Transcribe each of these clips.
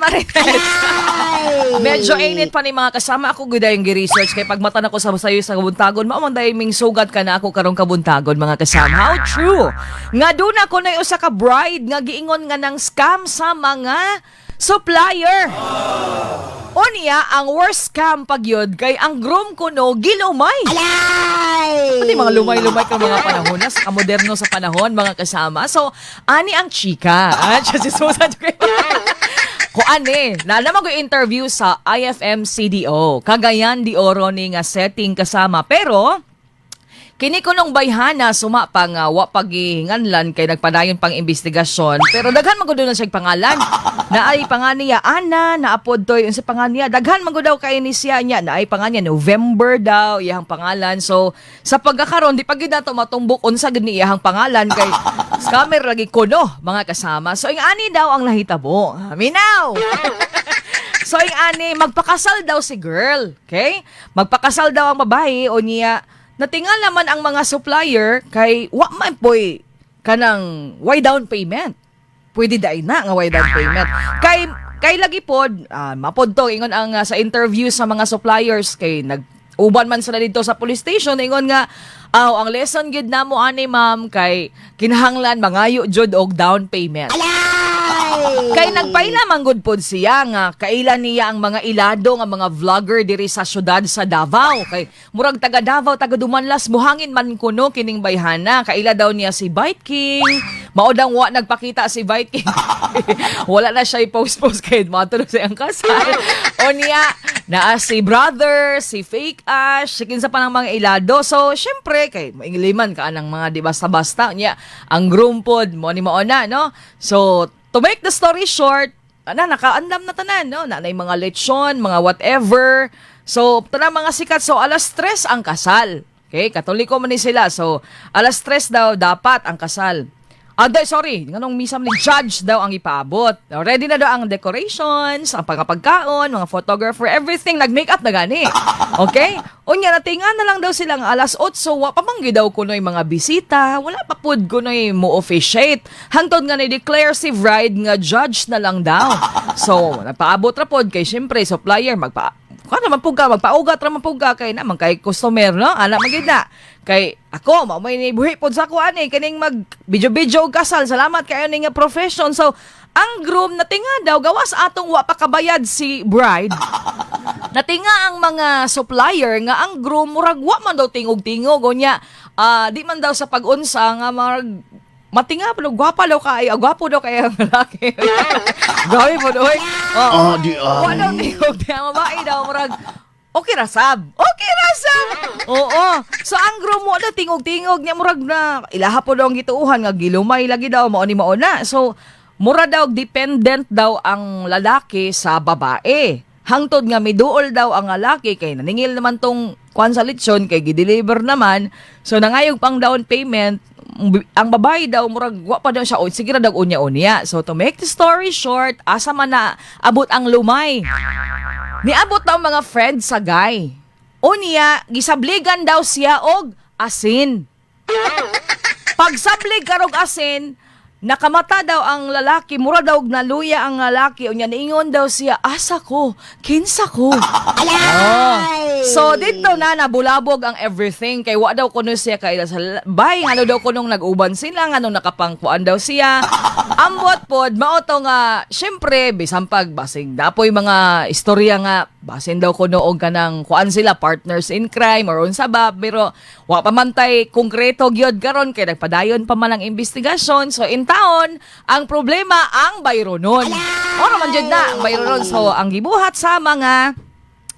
Marites. Medyo init pa ni, mga kasama. Ako gud yung gi-research kay pagmata nako sa sayo sa kabuntagon, mao man dahil ming sugat ka na ako karong kabuntagon, mga kasama. How true nga doon ako na usa ka bride nga giingon nga nang scam sa mga supplier. Unya, ang worst scam pagyud kay ang groom kuno gilumay. Pati mga lumay-lumay ka mga panahon na sa kamoderno sa panahon, mga kasama. So, ani ang chika. Ah, siya si Susan. Ko ani, na naman ko interview sa IFM CDO. Cagayan de Oro ni nga setting, kasama. Pero, kini kunong bayhana suma pa nga wa pagihinganlan kay nagpadayon pang investigasyon, pero daghan man gud na siya pangalan. Naay pangan niya Ana, naapod toy unsa pangan niya, daghan man gud daw kay ni siya niya. Naay pangan niya November daw iyang pangalan. So sa pagkakaron, di pa gyud nato matumbok unsa gud ni iyang pangalan kay scammer lagi kuno, mga kasama. So ing ani daw ang nahitabo. Minaw. So yung ani, magpakasal daw si girl. Okay? Magpakasal daw ang babae o niya, natingal naman ang mga supplier kay wa man poy kanang why down payment. Pwede dai na nga why down payment. Kay lagi pod, mapod to ingon ang sa interview sa mga suppliers kay nag uban man sila dito sa police station, ingon nga aw ang lesson gid namo ani, ma'am, kay kinahanglan mangayo jud og down payment. Kay nagpaila man gud pod siya nga kaila niya ang mga ilado nga mga vlogger diri sa syudad sa Davao. Kay murag taga Davao, taga Dumanlas, muhangin man kuno kining bayhana. Kaila daw niya si Bite King. Mao dang wa nagpakita si Bite King. Wala na siya i-post-post kay moadto na siyang kasal. O niya, naa si brother, si Fake Ash, si kinsa pa ng mga ilado. So, syempre, kay maingiliman ka anang mga di basta-basta. Niya, ang groom pod, mo ni mao na, no? So, to make the story short, ana nakaandam na tanan, no? Na mga lechon, mga whatever. So, tanan mga sikat. So, alas 3 ang kasal. Okay, Katoliko man ni sila. So, alas 3 daw dapat ang kasal. Ah, sorry, nganong misam ni judge daw ang ipaabot. Ready na daw ang decorations, ang pagkapagkaon, mga photographer, everything. Nag-make up na gani. Okay? Unya, natinga na lang daw silang alas 8, wa pa man gyud daw kunoy mga bisita, wala pa pud kunoy mo officiate. Hangtod nga ni-declare si bride nga judge na lang daw. So, nagpaabot ra pod kay syempre supplier magpa kuan naman pug ka, magpaugat ra man pug ka kay naman kay customer, no? Ana man gyud na. Kay ako, mao may nibuhi pod sa ako ani kining mag video-video og kasal. Salamat kayo ni nga profession. So, ang groom natinga daw gawas atong wa pa kabayad si bride. Natinga ang mga supplier nga ang groom murag wa man daw tingog-tingog unya di man daw sa pag-unsa nga marag matinga pa daw, gwapa daw kay, gwapo daw kay ang lalaki. Grabe po oy. Oh. Ah, di ay. Wa daw tingog di ang babae daw murag okay ra sab. Okay ra sab. Oo. So ang groom mo daw tingog-tingog niya, murag na ilaha po daw ang gituohan nga gilumay lagi daw mao ni mao na. So mura daw dependent daw ang lalaki sa babae. Hangtod nga miduol daw ang lalaki kay naningil naman tong kuan sa lechon kay gideliver naman. So nangayog pang down payment ang babae daw, murag wa pa daw siya o sige ra daw unya-unya. So to make the story short, asa man na abot ang lumay? Niabot daw mga friends sa guy. Unya, gisabligan daw siya og asin. Pagsablig karog asin, nakamata daw ang lalaki, mura daw og naluya ang lalaki. Unya niingon daw siya, "Asa ko? Kinsa ko?" Oh. So dito na nabulabog ang everything kay wa daw kuno siya kay sa bay ano daw kunong nag-uban sila nganong nakapangkuan daw siya. Ambot pod mao to nga syempre bisan pag basing dapoy mga istorya nga basin daw kuno og kanang kuan sila, partners in crime or unsa ba, pero wa pa man tay konkreto gyud karon kay nagpadayon pa man ang investigasyon. So in taon ang problema ang bayronon. Ora man jud na ang bayronon. So ang gibuhat sa mga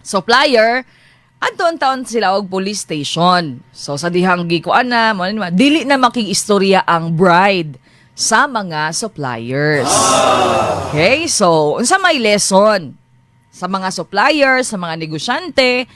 supplier, adto taon sila og police station. So sa dihang gikuan na mo ni dili na makig-istorya ang bride sa mga suppliers. Okay, so unsa may lesson sa mga suppliers, sa mga negosyante?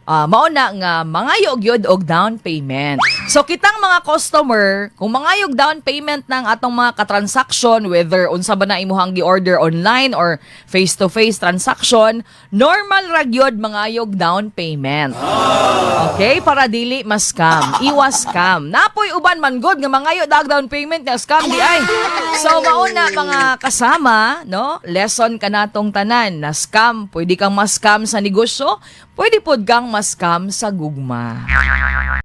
Mao na nga mangayo gyud og down payment. So kitang mga customer, kung mangayog down payment ng atong mga katransaction, whether unsa ba na imuhang gi-order online or face-to-face transaction, normal ra gyud mangayog down payment. Okay, para dili ma-scam, iwas scam. Napoy uban man gud nga mangayo dag down payment nga scam di ay. So mao na, mga kasama, no? Lesson kanatong tanan na scam, pwede kang ma-scam sa negosyo, pwede pod kang ma-scam sa gugma.